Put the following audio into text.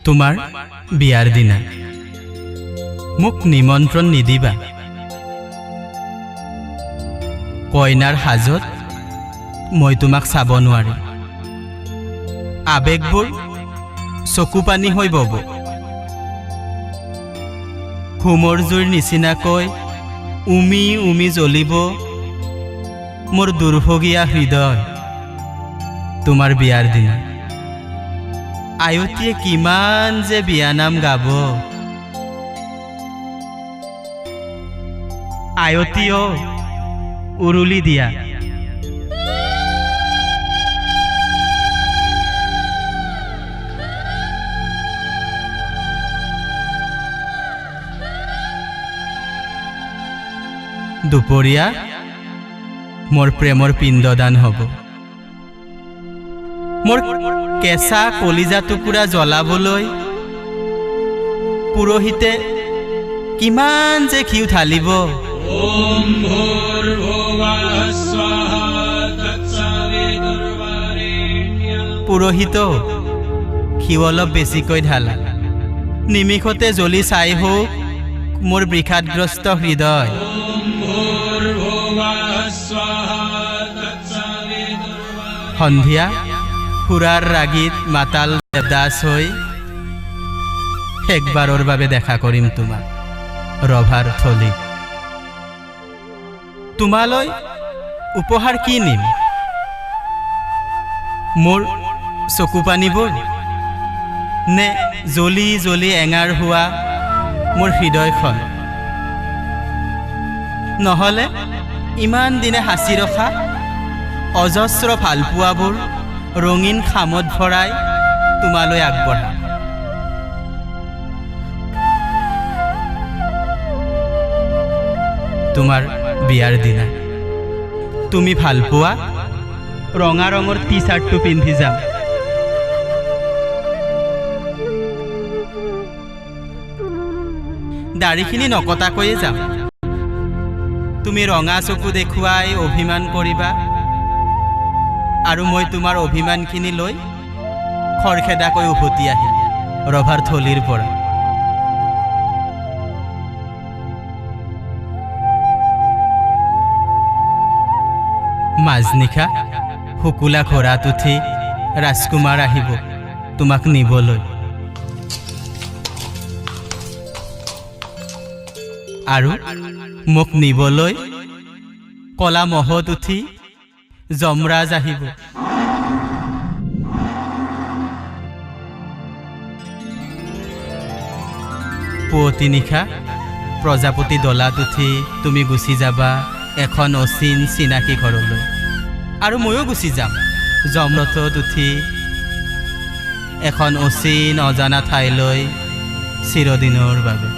তোমাৰ বিয়াৰ দিনা মোক নিমন্ত্ৰণ নিদিবা। কইনাৰ সাজত মই তোমাক চাব নোৱাৰিম। আৱেগবোৰ চকুপানী হৈ বব। হোমৰ জুইৰ নিচিনাকৈ উমি উমি জ্বলিব মোৰ দুৰ্ভগীয়া হৃদয়। তোমাৰ বিয়াৰ দিনা আয়তীয়ে কিমান যে বিয়ানাম গাব। আয়তী অ, উৰুলি দিয়া। দুপৰীয়া মোৰ প্ৰেমৰ পিণ্ডদান হ'ব। মোৰ কেঁচা কলিজা টুকুৰা জ্বলাবলৈ পুৰোহিতে কিমান যে ঘিউ ঢালিব। ॐ भूर्भुवः स्वः तत्सवितुर्वरेण्यम्। পুৰোহিত, ঘিউ অলপ বেছিকৈ ঢালা, নিমিষতে জ্বলি ছাই হওক মোৰ বিষাদগ্ৰস্ত হৃদয়। ॐ भूर्भुवः स्वः तत्सवितुर्वरेण्यम्। সন্ধিয়া সুৰাৰ ৰাগীত মাতাল দেৱদাস হৈ শেষবাৰৰ বাবে দেখা কৰিম তোমাক ৰভাৰ থলীত। তোমালৈ উপহাৰ কি নিম? মোৰ চকুপানীবোৰ নে জ্বলি জ্বলি এঙাৰ হোৱা মোৰ হৃদয়খন? নহ'লে ইমান দিনে সাঁচি ৰখা অজস্ৰ ভালপোৱাবোৰ ৰঙীন খামত ভৰাই তোমালৈ আগবঢ়াম। তোমাৰ বিয়াৰ দিনা তুমি ভালপোৱা ৰঙা ৰঙৰ টি চাৰ্টটো পিন্ধি যাম। দাড়িখিনি নকটাকৈয়ে যাম। তুমি ৰঙা চকু দেখুৱাই অভিমান কৰিবা আৰু মই তোমাৰ অভিমানখিনি লৈ খৰখেদাকৈ উভতি আহিম ৰভাৰ থলীৰ পৰা। মাজনিশা শুকুলা ঘোঁৰাত উঠি ৰাজকুমাৰ আহিব তোমাক নিবলৈ আৰু মোক নিবলৈ কলা মহত উঠি যমৰাজ আহিব। পুৱতি নিশা প্ৰজাপতি দলাত উঠি তুমি গুচি যাবা এখন অচিন চিনাকি ঘৰলৈ আৰু ময়ো গুচি যাম যমৰথত উঠি এখন অচিন অজানা ঠাইলৈ চিৰদিনৰ বাবে।